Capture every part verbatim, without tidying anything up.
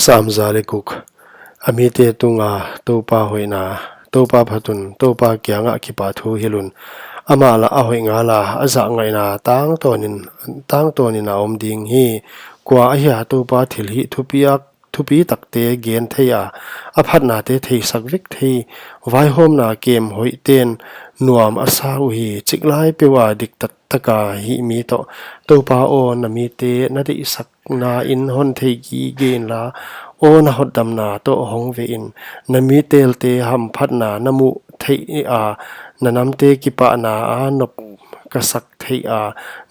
Sam za leh guk. A mite tunga Toupa hoihna. Toupa phat un, Toupa kianga kipahthu hilh un. Amah lah a hoih ngala, a zahngaihna tangtawnin, tangtawnin a om ding hi. Kua ahia Toupa thilhih thupiak, thupi takte gen thei a, a phatnate theisak vek thei, vaihawmna kem hoihte'n nuam a sa uhi. Chiklai peuh a diktat taka hih mi toh, Toupa aw, na mite na deihsakna in hon thei gige inla, aw, na hotdamna toh hong ve in. Na mi telte hamphatna na muh theih a, na namte kipahna a nop ka sak theih a,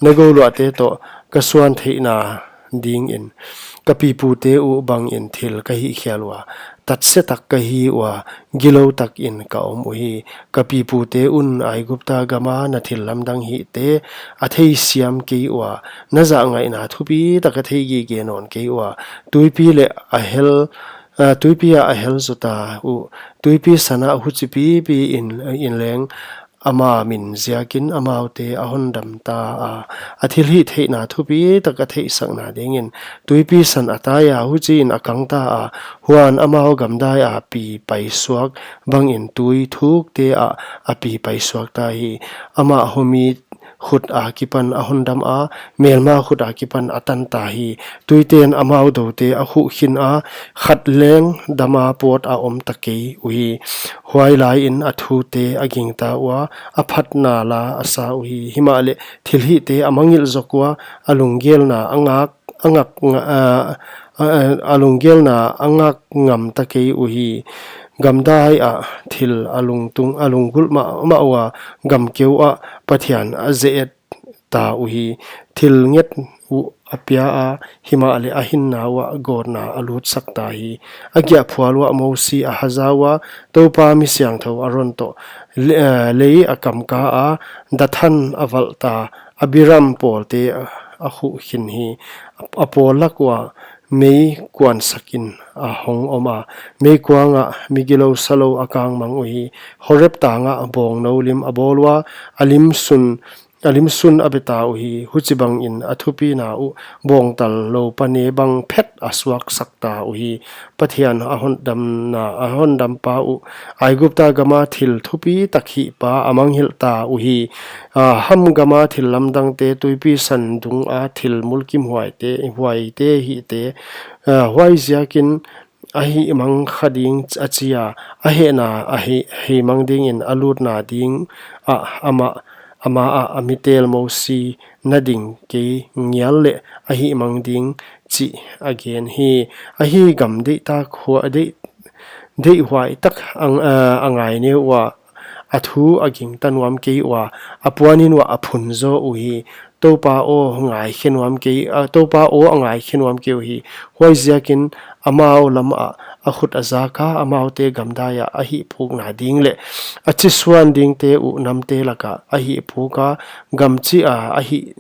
na gouluahte toh ka suan theihna dingin, ka pipute uh bangin thil ka hihkhial ua, tatsia tak ka hi ua, gilou takin ka om uhi. Ka pipute un Aigupta gama na thillamdang hihte a theisiam kei ua, na zahngaihna thupi tak a thei gige nawn kei ua. Tuipi leh a hel, ah, tuipi ah a hel zota uh, tuipi sana huchi pipi in, in leng, ama min ziakin amaute a hondam ta a, a thilhihtheihna thupi tak a theihsakna dingin. Tuipi san a tai a, huchiin a kang ta a, huan amau gamdai a pi paisuak bangin tui thukte ah a pi paisuak ta hi. Amah homi khut akipan a hondam a, melma khut akipan a tan ta hi. Tuite'n amau doute a huhkhin a, khat leng dama pawt a om ta kei uhi. Huai laiin a thute a gingta ua, a phatna la a sa uhi. Himahleh thilhihte a mangngilh zok ua, a lunggelna a ngak, a ngak nga-, a, a, a lunggelna a ngak ngam ta kei uhi. Gamdai ah thil a lungtung, a lunggulh mahmah ua, gamkeu ah Pathian a ze-et ta uhi. Thil nget uh a pia a, himahleh a hinna uah gawtna a lutsak ta hi. A giahphual uah Mosi a haza ua, Toupa mi siangthou Aron toh le-, eh, lei a kamka a, Dathan a valh ta, Abiram pawlte a huhkhin hi. A pawl lak uah meikuan sakin a hong om a, meikuang ah migilou salou a kangmang uhi. Horeb tang ah bawngnou lim a bawl ua, a lim sun, a lim sun a be ta uhi. Huchibangin a thupina uh bawngtal lou pane bang phet a suaksak ta uhi. Pathian a hondamna, a hondampa uh, Aigupta gama thil thupi tak hihpa a mangngilh ta uhi. Ah, Ham gama thillamdangte, tuipi san dunga thil mulkimhuaite, huaite hihte, ah, huaiziakin a hihmang kha ding a chi a, a hehna a hih, hihmang dingin a lutna ding ah amah, amah ah a mi tel Mosi na ding kei ngial leh a hihmang ding chih a gen hi. Ahi, gam deihtak hua, deih, deihhuai tak a, a, a ngai neu ua, a thu a gingta nuam kei ua, a puanin uah a phun zaw uhi. Toupa aw, ngaikhe nuam kei, a, Toupa aw, a ngaikhe nuam kei uhi. Huaiziakin amau lam ah a khut a zak a, amaute gamdai ah a hihpukna ding leh a chisuan dingte uh namte laka a hihpuk a, gam chih a a hih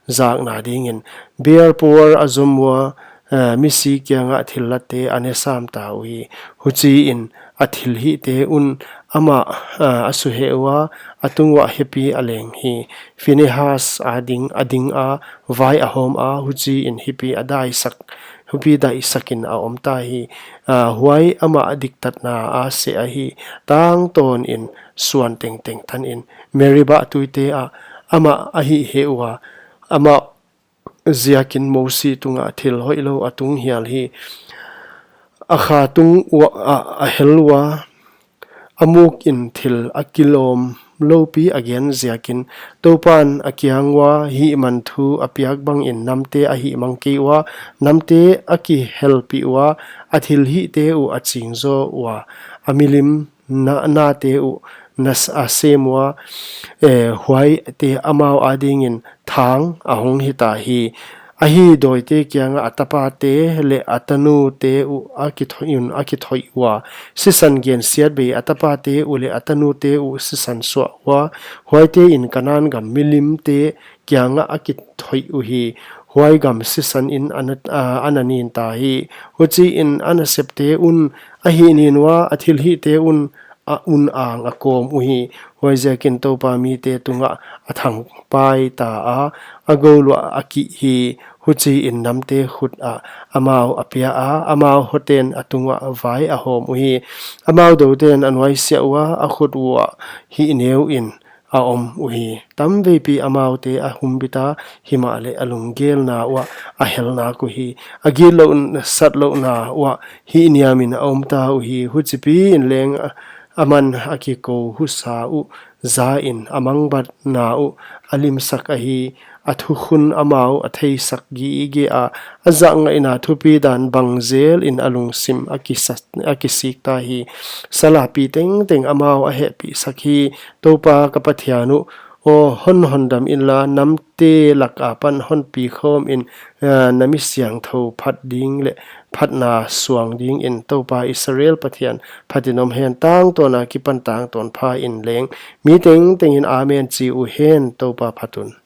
zakna dingin. Beer Peor a zom ua, eh, misi kiangah thillatte a ne sam ta uhi. Huchiin a thilhihte un amah, eh, a suheh ua, a tung uah hepi a leng hi. Phinehas a ding, a ding a, vai a hawm a, huchiin hepi a daisak, hepi daisakin a om ta hi. Ah, huai amah diktatna a seh ahi, tangtawnin suan tengteng tanin Meribah tuite ah amah a hihheh ua, amah ziakin Mosi tungah thil hoihlou a tung hial hi. A kha tung uah a, a hel ua, a mukin thil a kilawm loupi a gen ziakin, Toupan a kiang ua, hihman thu a piak bangin namte a hihmang kei ua, namte a kihelpih ua, a thilhihte uh a ching zaw ua, a milim na, nate uh na s-, a sem ua, eh, huaite amau adingin thang a hong hita hi. Ahi, dawite kiangah a tapate leh a tanute uh a kithoih un a kithoih ua, sisan gensiatbei a tapate uh leh a tanute uh sisan suah ua, huaitein Kanan gam milimte kiangah a kithoih uhi. Huai gam sisanin ana, a, ana nin ta hi. Huchiin a nasepte un a hihnin ua, a thilhihte un a un ang a kawm uhi. Huaiziakin Toupa mite tungah a thangpai ta a, a gouluah a kih hi. Huchiin namte khut ah amau a piaa, amau hoten a tungah vai a hawm uhi. Amau douten a nuaisiah ua, a khut uah hih neuin a om uhi. Tamveipi amaute a humbita, himahleh a lunggelna uah a hel nak uhi. A gitlouh satlouhna uah hih niamin a omta uhi. Huchipiin leng aman a kikou husa uh zain a mangbatna uh a limsak ahi. A thukhun amau a theisak gige a, a zahngaihna thupidan bang zelin a lungsim a kisa-, a kisikta hi. Salapi tengteng amau a hehpihsak hi. Toupa ka Pathian uh aw, hon hondam inla, namte lak akipan honpi khawmin, eh, na mi siangthou phat ding leh phatna suang dingin Toupa Israel Pathian phatin om hen. Tangtawn akipan tangtawn phain leng mi tengtengin amen chi uhen. Toupa phat un.